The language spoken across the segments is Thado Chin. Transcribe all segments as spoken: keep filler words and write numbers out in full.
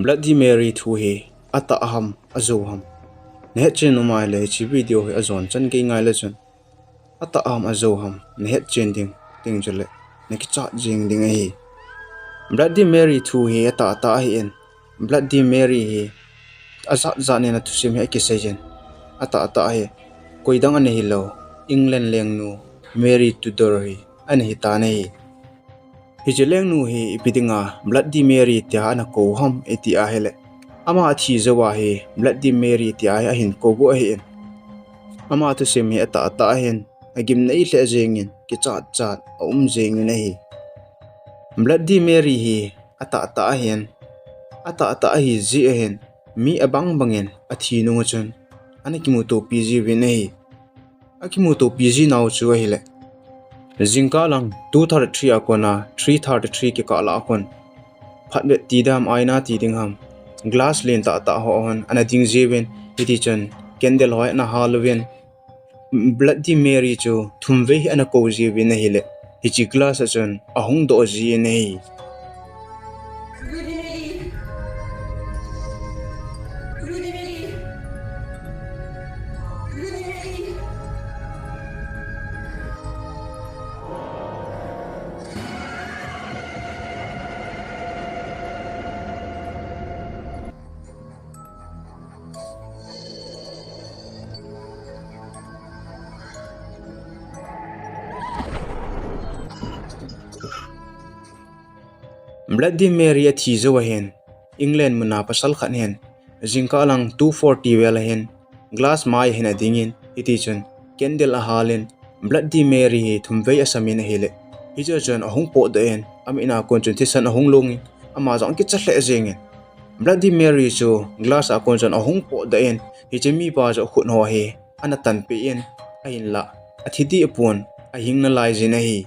Bloody Mary thu hi atah ham, ajou ham, nahet chen nom ahile hiche video hi ajon chan kei ngai le chun, atah ham, ajou ham, nahet chen ding, ding chule nakichat jing ding ahi. Bloody Mary thu hi atah tah ahin, Bloody Mary hi ajat jat in athusim hi akisei jin, atah tah hi koidang ana hilou, England lengnu Mary Tudor hi ana hitan ahi. Hiche lengnu hi ipi dinga Bloody Mary tia ana kou ham iti ahile, ama athi jouva hi Bloody Mary tia hi ahin kou u ahin. Ama thusim hi atah tah ahin, agimnei lheh jengin, kichat chat aum jengin ahi. Bloody Mary hi atah tah ahin, atah tah ahi jeh ahin, mi abang bangin athi nunga chun ana kimutopi jiuvin ahi. Akimutopi jinau chu ahile, jingkah lang two thirty-three a kona three thirty-three kikah lah a kon, phatvet ti dam, aina ti ding ham, glass len tah tah ho hon ana ding jiuvin, hiti chun candle ho ana hal uvin, Bloody Mary chu thumvei hi ana kou jiuvin ahile, hiche glass a chun ahung doh jin ahi. Bloody Mary athi jou ahin, England muna pasal khat hin, jingkah lang two forty vel ahin, glass mai ahin adingin, hiti chun candle ahalin, Bloody Mary hi thumvei asamin ahile, hiche chun ahung potdoh in, amit na kon chun thisan ahung lungin, ama jong akicha lheh jengin. Bloody Mary chu glass a kon chun ahung potdoh in, hiche mipa chu akhut ho hi ana tanpeh in, ahinlah athi deh pon, ahing nalai jin ahi.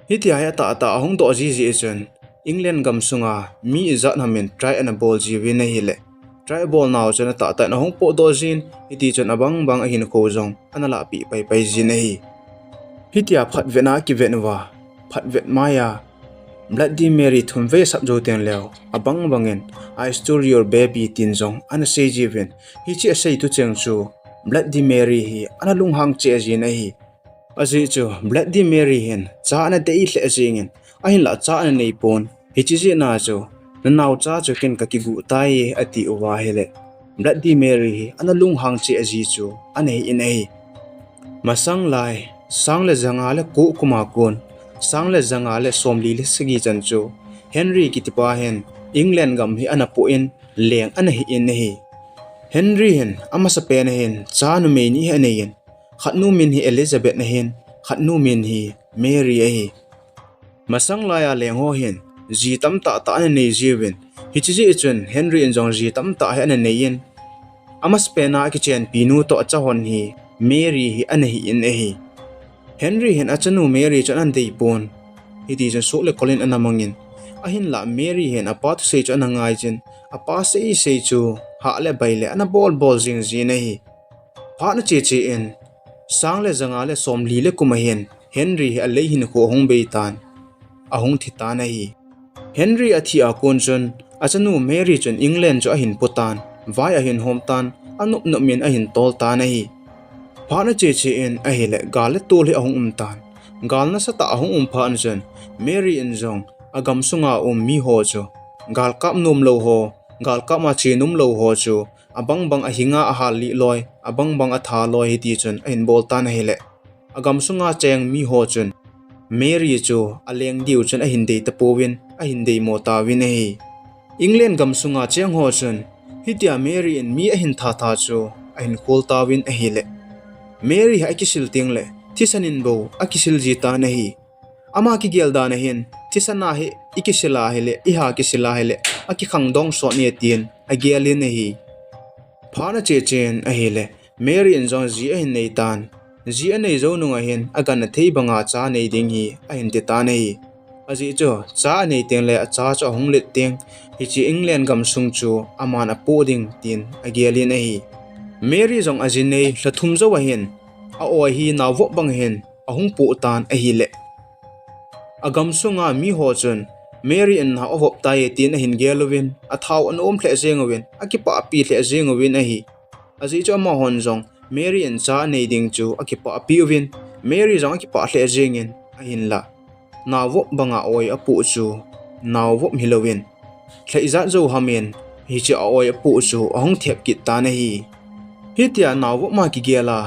Hitia hi atah tah ahung doh ji jeh chun, England gamsunga mi ijat ham in try ana bol jiuvin ahile, try abolnau chun atah tah in ahung potdoh jin, hiti chun abang bang ahinkho jong ana lahpeh pai pai jin ahi. Hitia phatvet a akivet uva, phatvet maiya Bloody Mary thumvei asap jou teng leu, abang bangin "I stole your baby" tin jong ana sei jiuvin, hiche asei tucheng chu Bloody Mary hi ana lunghang cheh jin ahi. Ajeh chu Bloody Mary hin cha ana dei lheh jengin, ahinlah cha ana nei pon, hiche jeh a chu, "Nanaocha chu ken kakigu tai e," ati uva ahile, Bloody Mary hi ana lunghang cheh ji chu ana hi in ahi. Masang lai, sang le janga le ko kuma kon, sang le janga le somli le sagi chan chu, Henry kitipa hin England gam hi ana poh in, leng ana hi in ahi. Henry hin amasapen ahin cha numei ni hi anei in, khatnu min hi Elizabeth ahin, khatnu min hi Mary ahi. Masang laiya leng ho hin ji tamtah tah ana nei jiuvin, hiche jeh chun Henry in jong ji tamtah hi ana nei in, amasapen a akichenpi nu toh acha hon hi Mary hi ana hi in ahi. Henry hin achanu Mary chu ana dei pon, hiti chun soh le kol in ana mangin, ahinlah Mary hin apa thusei chu ana ngai jin, apa seisei chu hah le bai le ana bol bol jing jin ahi. Phat ache che in, sang le janga le somli le kum ahin, Henry hi alei hinkho ahung bei tan, ahung thi tan ahi. Henry athi a kon chun, achanu Mary chun England chu ahin pu tan, vai ahin hom tan, anop nop in ahin tol tan ahi. Phat ache che in ahile, gal le tol hi ahung um tan. Gal nasatah ahung um phat chun, Mary in jong agamsunga um mi ho chu, galkap nomlou ho, galkap a che nomlou ho chu, abang bang ahinga ahal lih loi, abang bang atha loi hiti chun ahin bol tan ahile, agamsunga cheng mi ho chun Mary chu aleng diu chun ahin dei tapouvin, ahin deimo tauvin ahi. England gamsunga cheng ho chun hitia Mary in mi ahin that tha chu ahin khol tauvin ahile, Mary hi akisil tengle thisan in bou akisil ji tan ahi. Ama kigel dan ahin, thisan a hi ikisil ahile, iha kisil ahile, akikhangdong sot e tin agel in ahi. Phat ache chen ahile, Mary in jong ji ahin nei tan. Ji anei jou nunga hin, agangthei banga cha nei ding hi ahin ti tan ahi. Ajeh chu, cha anei tengle acha chu ahung let teng, hiche England gamsung chu aman apoh ding tin agel in ahi. Mary jong aji nei lha thum jou ahin, a-oi hi naovop bang hin ahung poh tan ahile, agamsunga mi ho chun Mary in nao avop tai tin ahin gel uvin, athau anom lheh jeng uvin, akipahpi lheh jeng uvin ahi. Ajeh chu amahon jong Mary in cha anei ding chu akipahpi uvin, Mary jong akipah lheh jengin ahinlah, naovop banga oi apoh chu naovop hilouvin, lha ijat jou ham in hiche a oi apoh chu ahung thep kit tan ahi. Hitia naovop ma kigel a,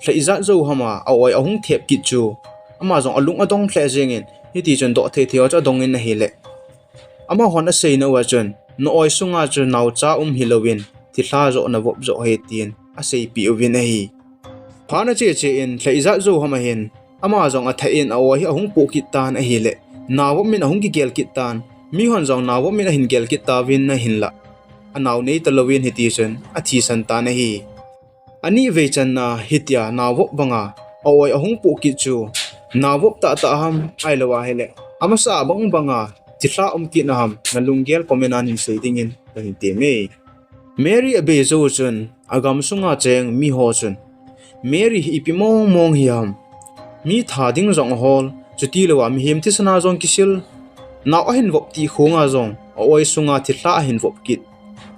lha ijat jou ham a a oi ahung thep kit chu, ama jong alung adong lheh jengin, hitichun doh thei thei ho chu adongin ahile, amahon aseina uva chun, na oi sunga chu naocha um hilouvin, thilha joh navop joh ahi tin aseipeh uvin ahi. Phat ache che in lha ijat jou ham ahin, ama jong athah in a oi hi ahung poh kit tan ahile, naovop min ahung kigel kit tan, mihon jong naovop min ahin gel kit tauvin ahinlah, anao nei talouvin hitichun athisan tan ahi. Anivei channa hitia naovop banga a oi ahung poh kit chu, naovop tahtah ham ahilou ahile, amasa bang banga thilha um kit na ham, nalunggel comment a hin sei dingin kahin temme. Mary abei jou chun, agam sunga cheng miho chun, Mary hi ipi mong mong hi ham, mi tha ding jong ahol, chutilouva mihem thisana jong kisil, nao ahin vop tih khonga jong a oi sunga thilha ahin vop kit,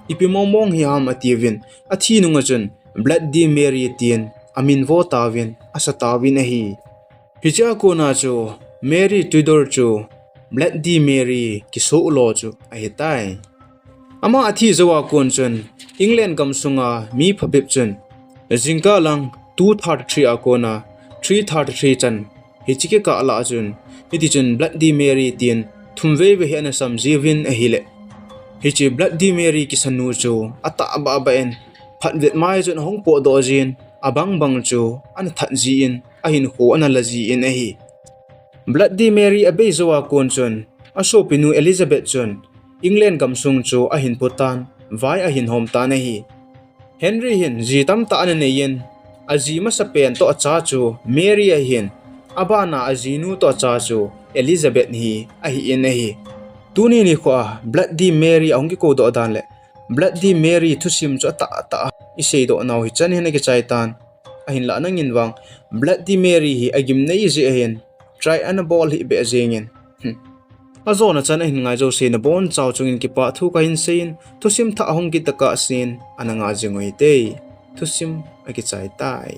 ipi mong mong hi ham atiuvin, athi nunga chun Bloody Mary tin amin vo tauvin, asa tauvin ahi. Hichea kona chu Mary Tudor chu Bloody Mary kisoh lo chu ahitai. Ama athi jouva kon chun England gamsunga mi phabep chun jingkah lang two thirty-three a kona three thirty-three chan hiche kikah lah chun, hitichun Bloody Mary tin thum vei vei hi ana sam jiuvin ahile, hiche Bloody Mary kisanu chu atah bah bah in, phat vet mai chun ahung potdoh jin, abang bang chu ana that jin, ahinkho ana la jin ahi. Bloody Mary abei jouva kon chun, asopinu Elizabeth chun England gamsung chu ahin potan, vai ahin hom tan ahi. Henry hin ji tamtah ana neiyin, aji masapen toh acha chu Mary ahin, abana ajinu toh acha chu Elizabeth hi ahin ahi. Tuni nikhoa Bloody Mary ahung kikoudoh dan le Bloody Mary thusim chu atahtah iseidoh nau hichan hin akichai tan. Ahinlah nangin vang Bloody Mary hi agimnei jeh ahin, try ana bol hih beh jengin. Ajona chan ahin ngai jouse nabonchau chungin kipah thu kahin seiyin, thusim thah ahung kit tokah sen ana ngah jing uhite. Thusim akichai tai.